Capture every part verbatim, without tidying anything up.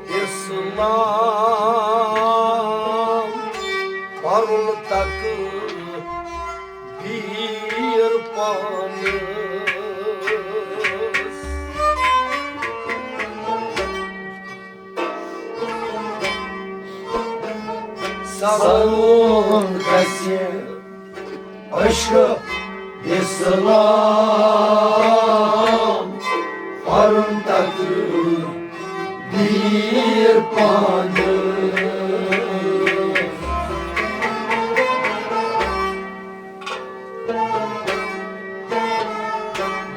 اسلام پرُن تکبیٖر پانس۔ سرُن گژھِ عشق اسلام پرُن تکبیٖر پانس۔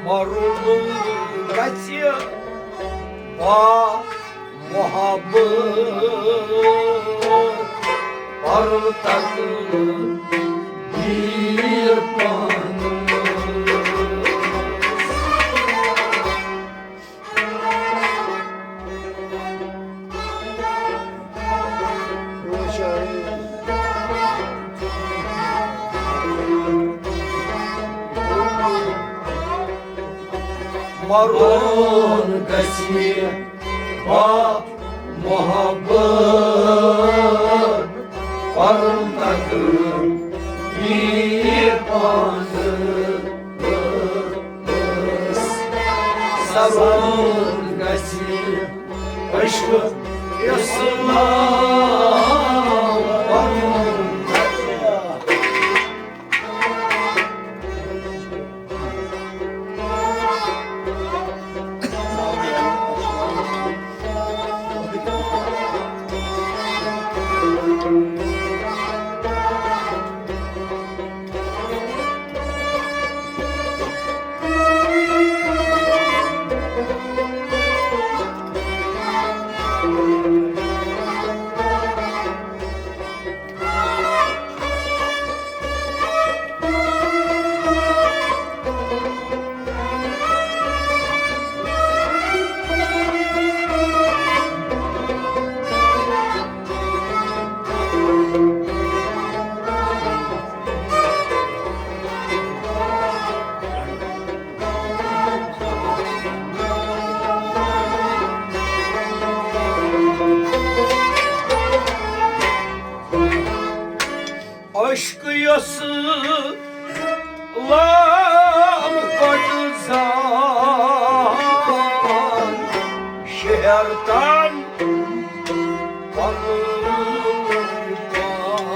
مرُن گژھِ با محبت پرُن تکبیٖر پانس۔ مرُن گژھِ با محبت پرُن تکبیٖر پانس۔ سرُن گژھِ عشق اسلام پرُن۔ عشق یۄس لام گۄڈٕ زان شہر تان پنُن پان۔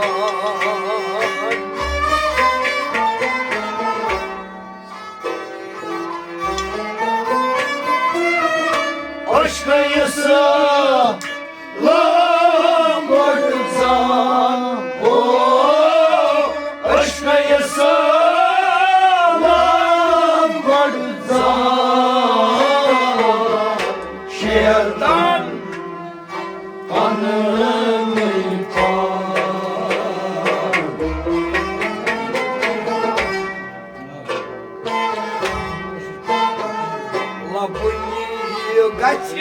عشق یۄس لام گۄڈٕ زان، او، عشق یۄس لام گۄڈٕ زان، شہر تان پننُے پان۔ لبنی گژھِ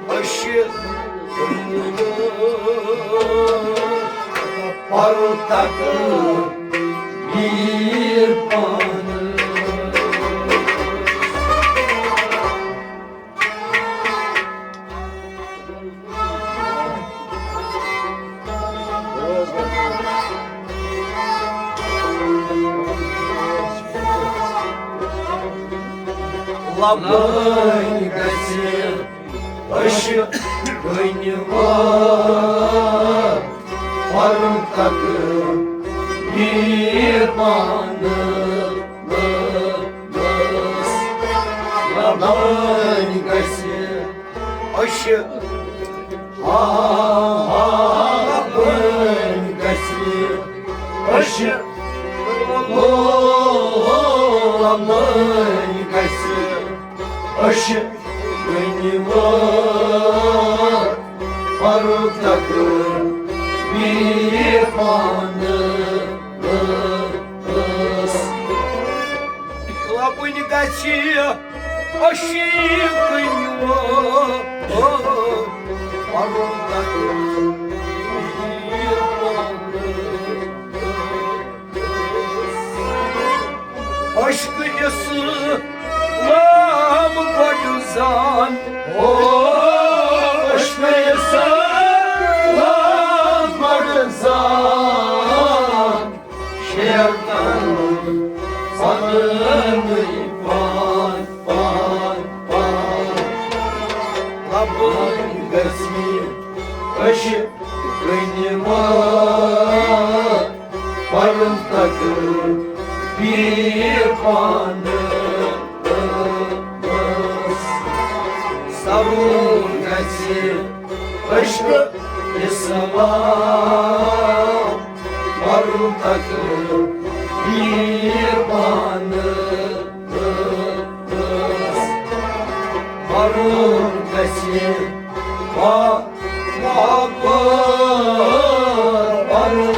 أشہِ پرُن تکبیٖر پانس۔ لبٲنۍ گژھِ أشہِ کٔنہِ وٲر پرُن تکبیٖر پانس۔ لبٲنۍ گژھِ أشہِ، آ، آ، لبٲنۍ گژھِ أشہِ، او، او، لبٲنۍ گژھِ أشہِ کٔنہِ وٲر پرُن تکبیٖر پانس۔ لبٕنۍ گژھِ أشہِ کٔنہِ وٲر پرُن تکبیٖر پانس۔ عشق اسلام گۄڈٕ زان، او۔ عشق اسلام، پرُن تقدیر پانہٕ ٲس۔ پرُن گژھِ محبت، پرُن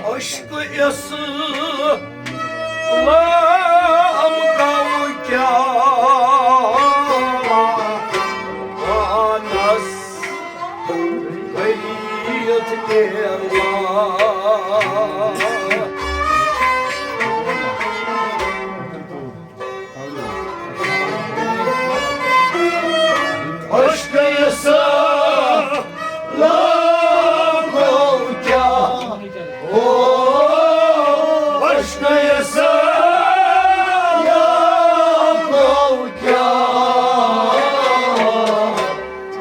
عشق اسلام گوٚو کیٛاہ پانس گٔیِتھ نیران۔ عشق اسلام گوٚو کیٛاہ؟ او، عشق اسلام گوٚو کیٛاہ؟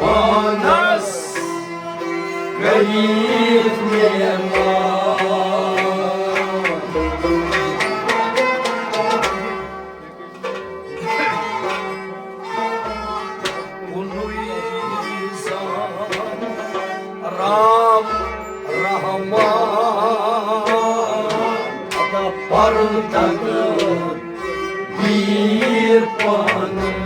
پانس گٔیِتھ نیران۔ کُنُے زان رام رحمان، پرُن تقدیر پانہٕ۔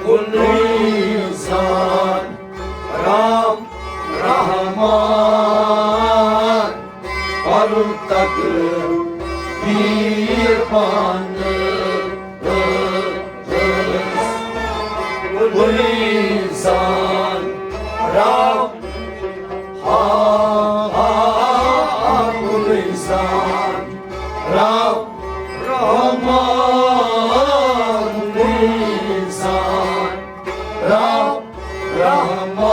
کُنُے زان رام رحمان، پرُن تقدیر پانہٕ۔ کُنُے زان رام، ہا، ہا، ہا، کُنُے زان رام رحمان، کُنُے زان رام رحمان،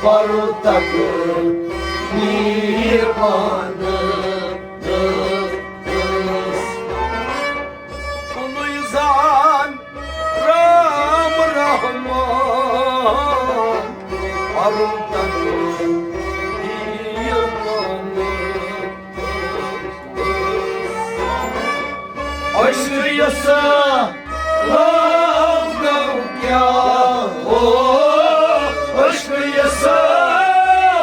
پرُن تقدیر پانہٕ۔ کُنُے زان رام رحمان، پرُن تقدیر پانہٕ۔ عشق یس لوگو کیا ہو، عشق یس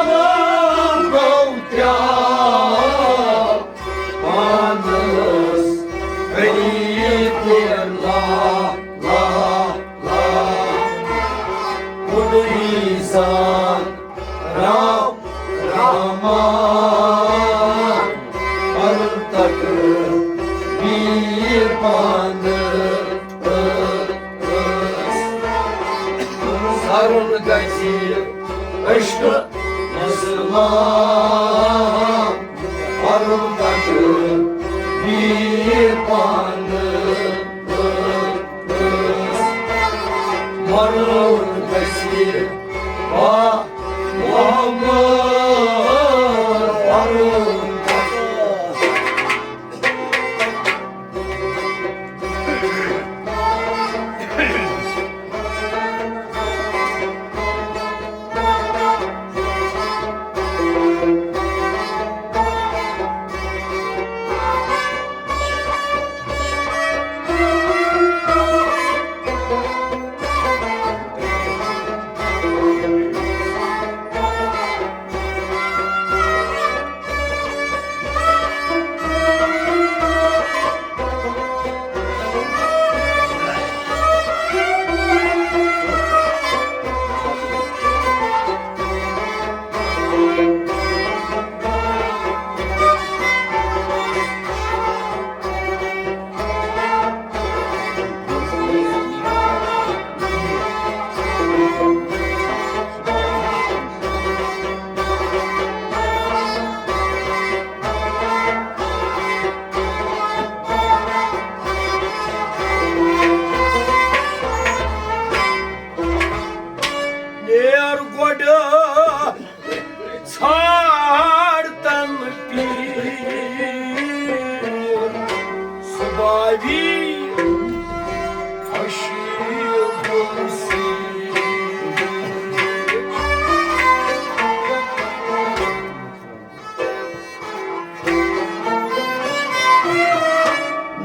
لوگو کیا، پانس غریب لا، لا، لا، کُنُے زان رام رحمان، پرُن تقدیر پانہٕ۔ سرُن گژھِ عشق اسلام، پرُن تقدیر پانہٕ۔ پرُن گژھِ با محمد، پرُن گژھِ۔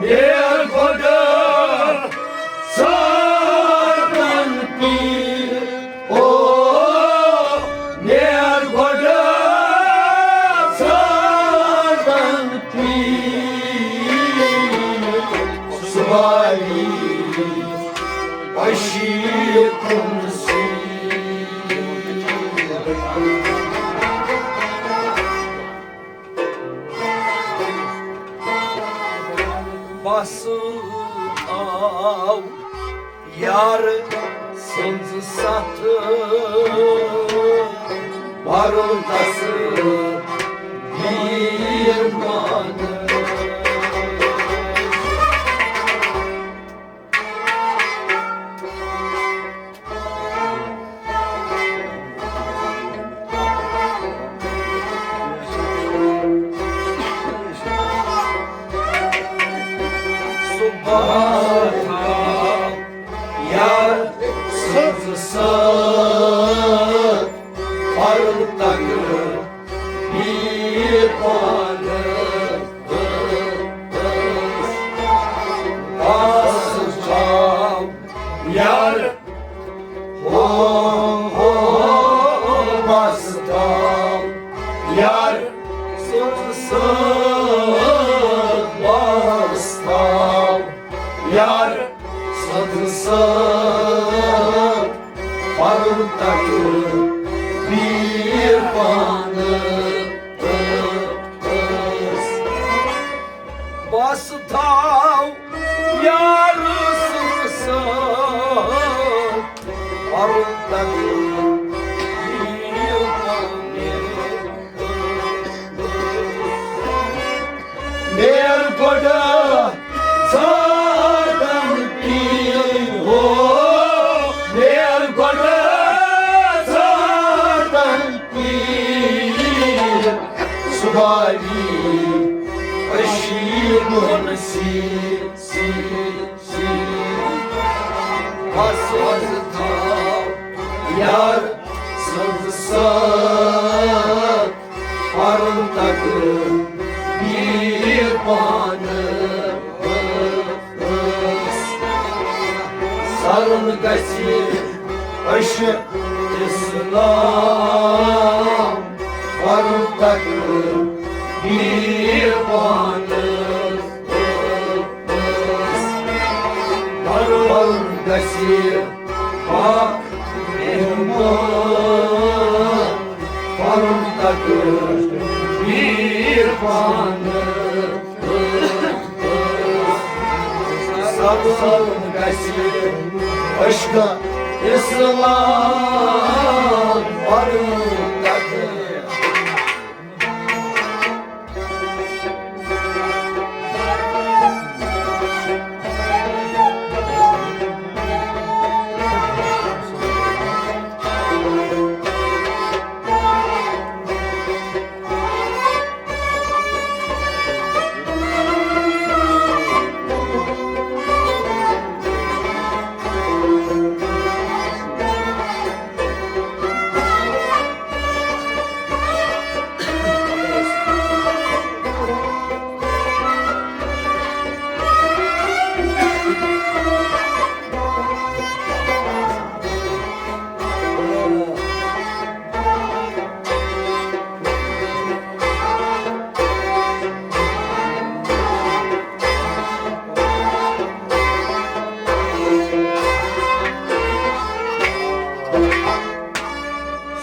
مےٚ گۄڈٕ ژارن پیٖر، او، مےٚ گۄڈٕ ژارن پیٖر، صبحٲیی پشی کُن سیٖر۔ بس آو یار سٕنٛز ستھ، پرُن تس بیٖر پانہٕ۔ صبح تھاو یار سٕنٛز سٲتھ، پرُن تک بیٖر پانہٕ۔ بس تھاو یار، ہو، ہو، بس تھاو یار سٕنٛز سٲتھ، بس تھاو یار سٕنٛز سٲتھ، پرُن تک بیٖر پانہٕ۔ بس تھاو یار سٕنٛز سٲتھ، پرُن تک بیٖر پانہٕ۔ مےٚ گۄڈٕ ژارن پیٖر، ہو، مےٚ گۄڈٕ ژارن پیٖر، صبحٲیی پشی کُن سیٖر، سیٖر، سیٖر۔ بس تھاو یار سٕنٛز سٲتھ، پرُن تک بیٖر پانہٕ۔ سرُن گژھِ عشق اسلام، پرُن تک بیٖر پانہٕ۔ پرُن گژھِ پاک مہمان، پرُن تک بیٖر پانہٕ۔ سرُن گژھِ عشق اسلام، پرُن تک۔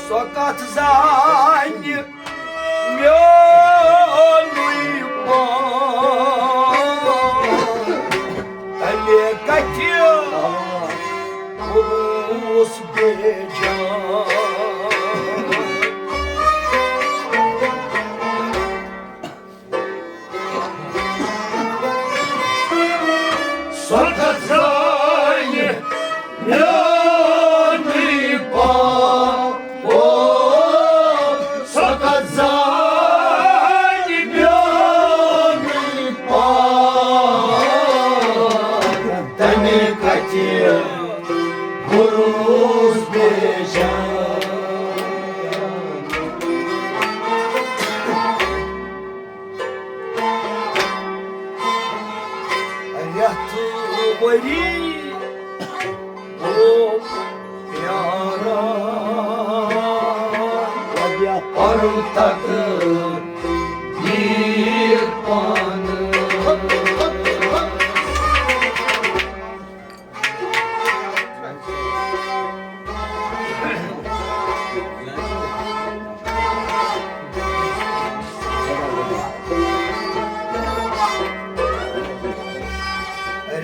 سۄ کتھ زانہِ میونُے پان، تیٚلہِ کتہِ کوٚرُس بے جان۔ سۄ کتھ زانہِ میونُے پان، او، سۄ کتھ زانہِ میونُے پان، تمہِ کتہِ او پیارا، پرُن تک بیٖر پانہٕ۔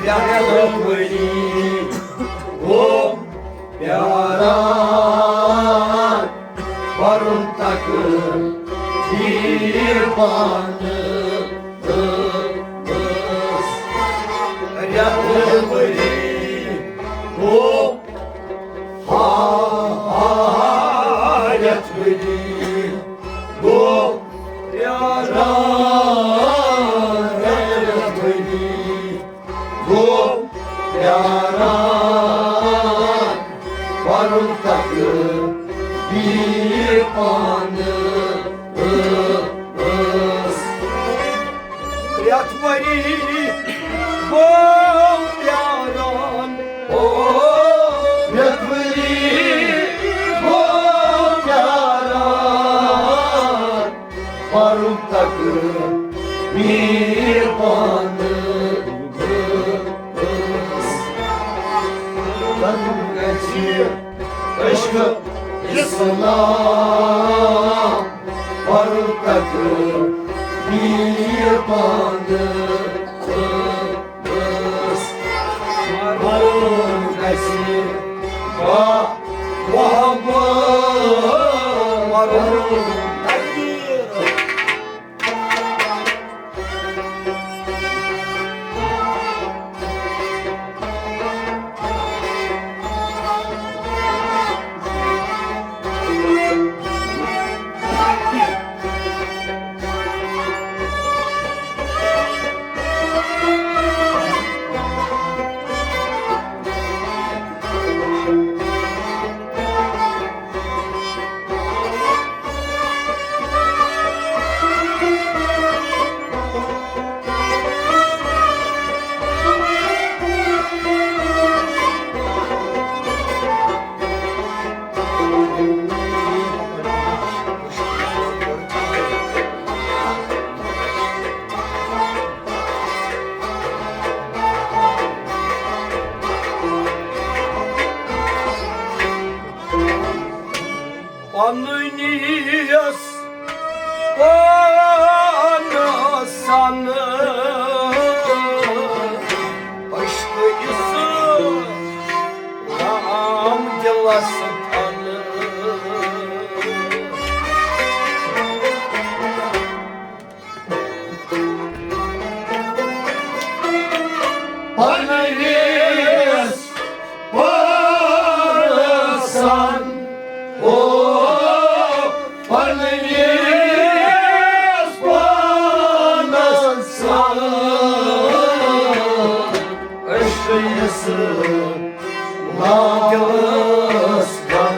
رٮ۪تھ ؤری گوٚو پیاران، پرُن تک بیٖر پانہٕ۔ رٮ۪تھ ؤری گوٚو، ہا، ہا، رٮ۪تھ ؤری گوٚو پیاران، رٮ۪تھ ؤری گوٚو پیاران، پرُن تک بیٖر پانہٕ۔ رٮ۪تھ ؤری گوٚو پیاران، او، رٮ۪تھ ؤری گوٚو پیاران، پرُن تک بیٖر پانہٕ۔ کرُن گژھِ عشق اسلام، پرُن تک بیٖر پانہٕ۔ مرُن گژھِ با محبت، مرُن تقدیر۔ پننِس پانس سان عشق اسلام دلس تل۔ پننِس پانس سان، او، پننِس پانس سان، عشق اسلام دلس گم۔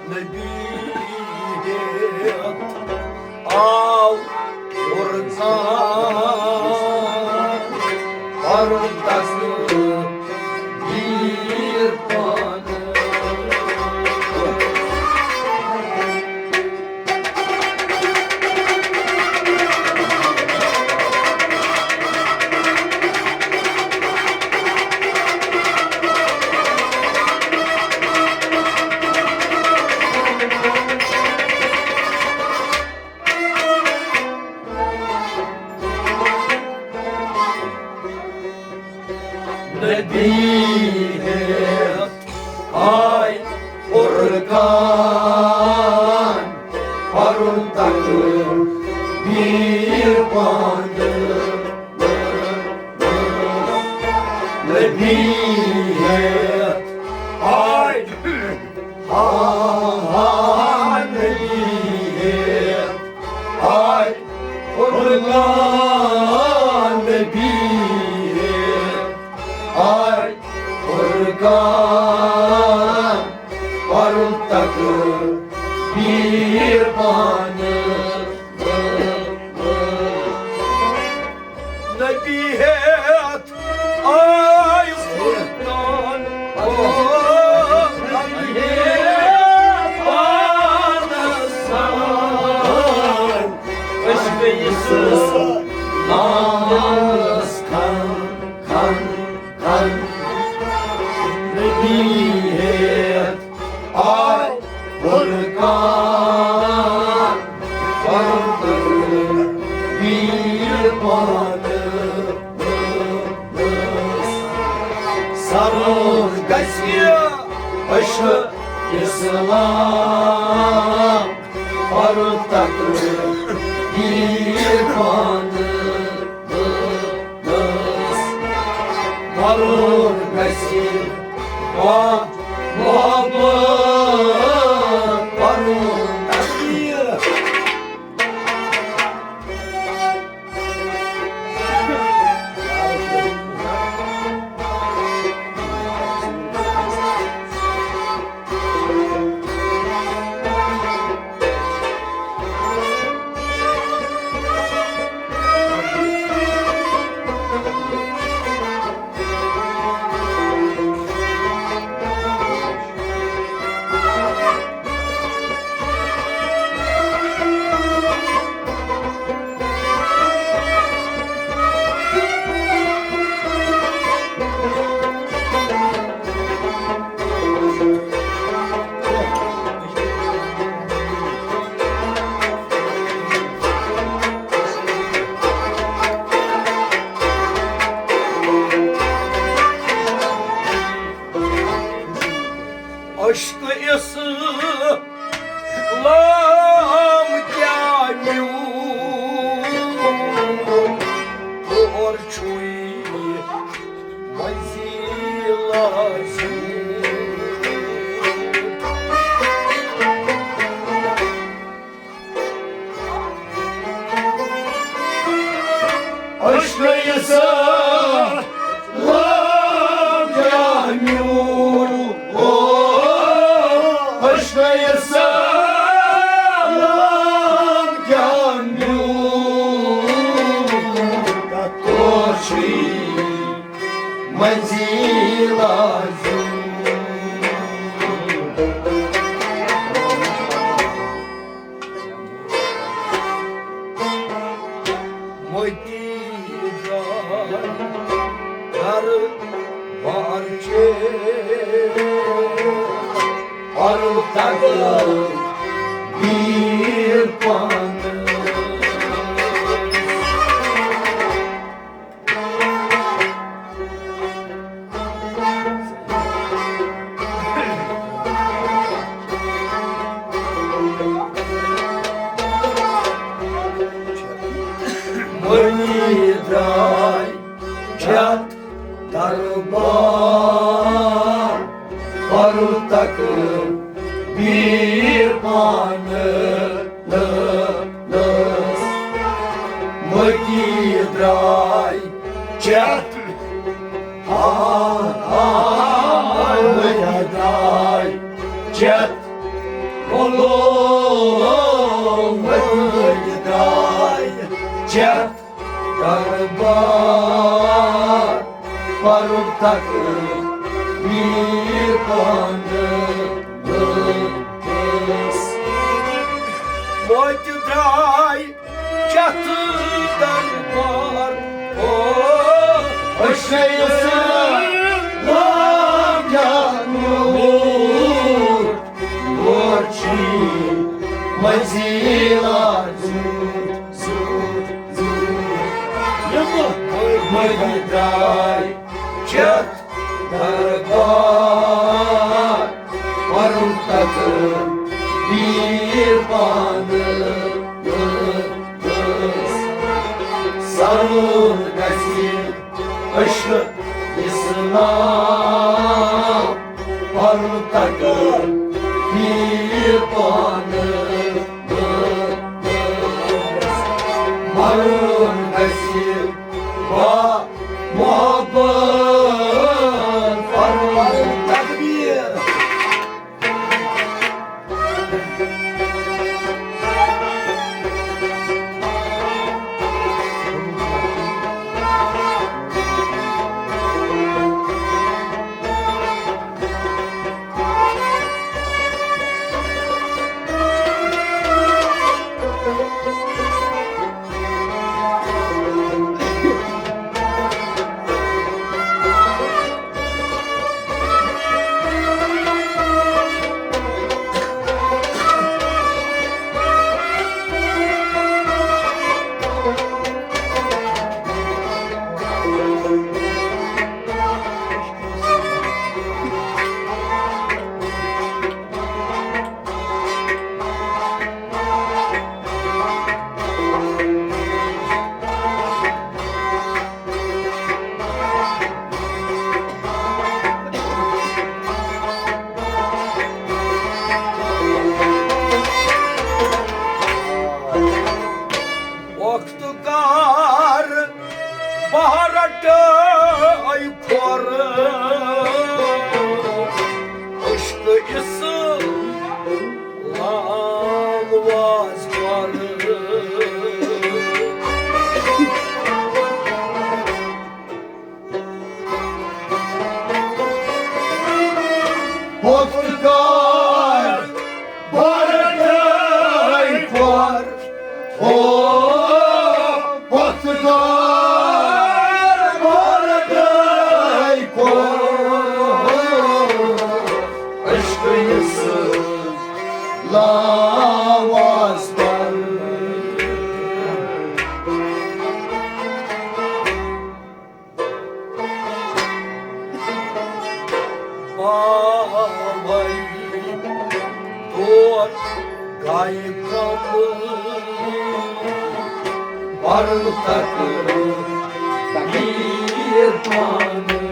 نبی ہیتھ آو فرقان، پرُن تک بیٖر پانہٕ۔ نبی ہیتھ آے فرقان، پرُن تک بیٖر پانہٕ۔ نبی ہیتھ آے، ہا، ہا، نبی ہیتھ آے فرقان، نبی ہیتھ آے فرقان، پرُن تک بیٖر پانہٕ۔ نبی ہیتھ آے فرقان، او نبی ہیتھ پانس سان۔ عشقِ اسلامس کھن، کھن، کھن۔ نبی ہیتھ آے فرقان، فرقان۔ ویر پانس سرور گژھِ عشقِ اسلام، فرقان۔ ویر پانس ضرور گژھِ با محبت پنُن تقدیر۔ عشقِ اسلام کیا میون، اور چھوئی وزیر لازم۔ عشقِ اسلام کیا میون، او، عشقِ اسلام کیا میون، کتھ چھُے منزل لازم۔ مٔتی دربار چے، اور تک بیر پان۔ مٔمی درٛاے چتھ دربار، پرُن تکبیٖر پانہٕ۔ نٲس۔ مٔتی درٛاے چتھ۔ آ، آ، مٔتی درٛاے چتھ۔ بولو، مٔتی درٛاے چتھ۔ دربار پرُن تکبیٖر پانہٕ۔ نٲس۔ مٔتی درٛاے چتھ دربار۔ او، أسۍ چھِ اسلام کیا میوٗٹھ، یور چھُ مٔنزِل زیوٗٹھ، زیوٗٹھ، زیوٗٹھ۔ مٔمی درٛاے چتھ دربار، پرُن تکبیٖر پانہٕ۔ نٲس۔ سرُن گژھِ عشقِ اسلام، پرُن تکبیٖر پانہٕ۔ نٲس۔ مرُن گژھِ با محبت پرُن تکبیٖر۔ او پۄختہٕ کار، بارگاہے کوٚر عشقہٕ یہِ سٕنٛز لاواز پر۔ باوَے تور گایہِ کم پرُن تک میٖر پانہٕ۔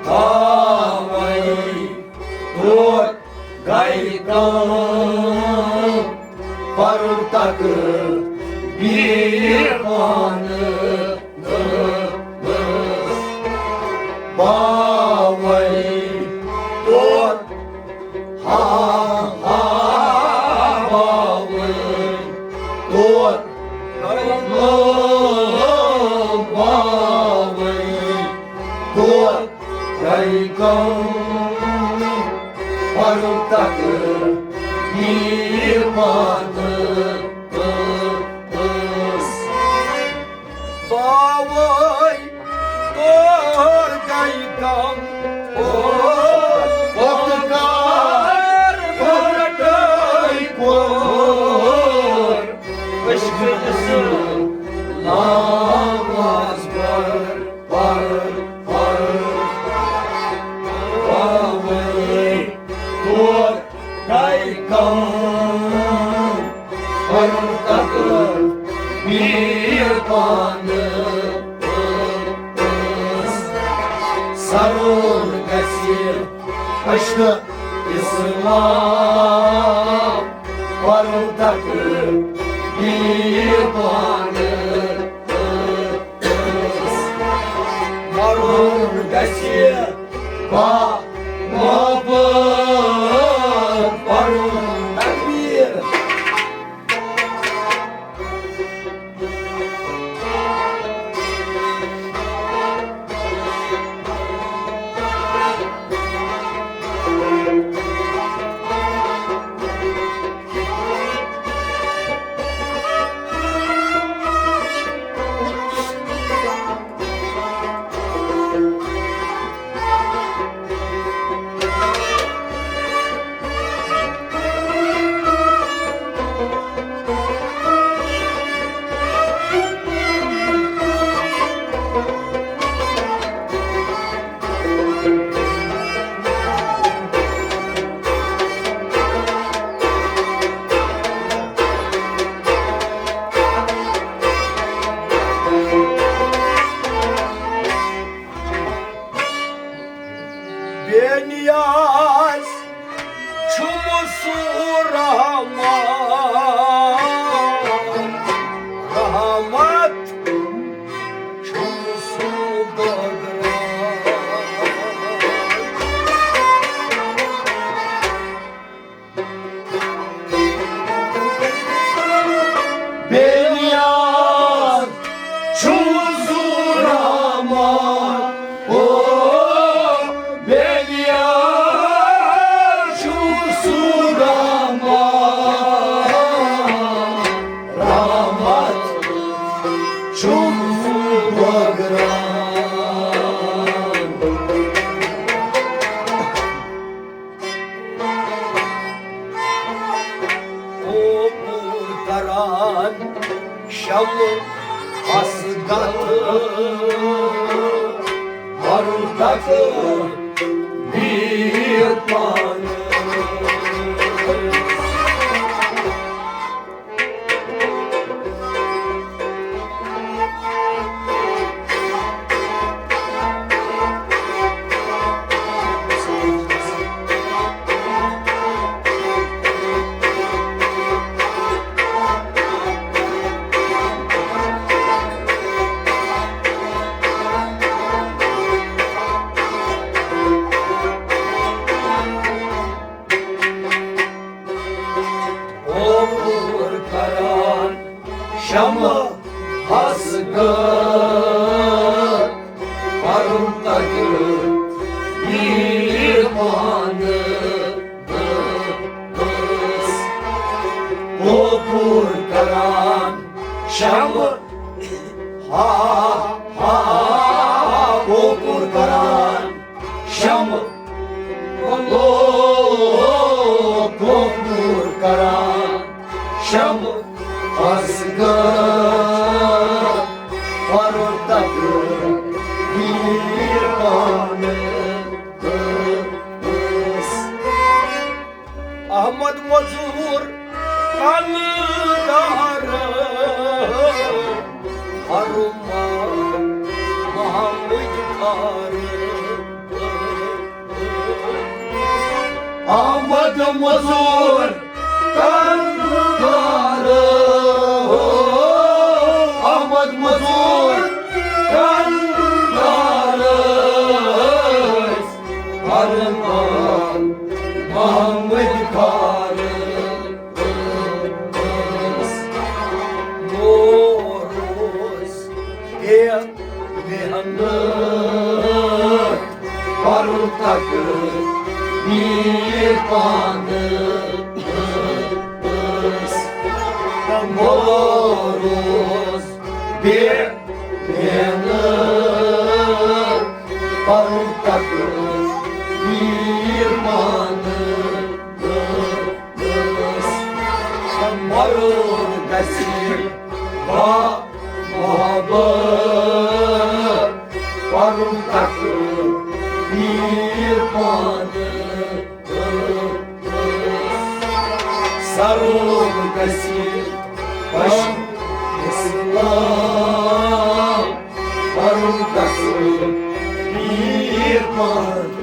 تاوَے توتہِ گٔے کٲم، پرُن تکبیٖر پانہٕ۔ باوَے توتہِ، ہا، ہا، باوَے توتہِ، باوَے توتہِ۔ گٔے کٲم، پرُن تکبیٖر پانہٕ۔ باوَے تور گٔے کٲم، او پۄختہٕ کار، بارگاہے کوٚر عشقہٕ یہِ سٕنٛز لاواز پر۔ پر، پر، پاوَے تور گٔے کٲم، پرُن تکبیٖر پانہٕ۔ سرُن گژھِ عشقہٕ اِسلام، پرُن تکبیٖر پانہٕ۔ پرُن گژھِ با محبت پرُن تکبیٖر۔ بے نیاز چھُم سُہ رحمان، رحمت چھُم سُہ بٲگراو۔ بے نیاز چھُم سُہ رحمان، او بے نیاز چھُم سُہ رحمان، رحمت چھُم سُہ بٲگراو۔ اوپور کران شمع حسرت مرتک بیر پان۔ شمع ہس گٲر پرُن تتہِ ویر پانہٕ ٲس۔ کوکُر کران شمع ہا ہا کوکُر کران شمع، لوگ کوکُر کران شمع، اصغر پرُن تتہِ ویر پانہٕ ٲس۔ احمد مزور کلدار، ارمان محمد خار۔ احمد مزور کلدار، احمد مزور کلدار، ارمان محمد خار۔ مور اوس بے محنت پرُن تتہِ ویر پانہٕ ٲس۔ مور اوس بے محنت پرُن تتہِ ویر پانہٕ ٲس۔ مرُن گژھِ با محبت پرُن تتہِ ویر پانہٕ ٲس۔ سرُن گژھِ پشم اسلام پرُن تتہِ ویر پانہٕ۔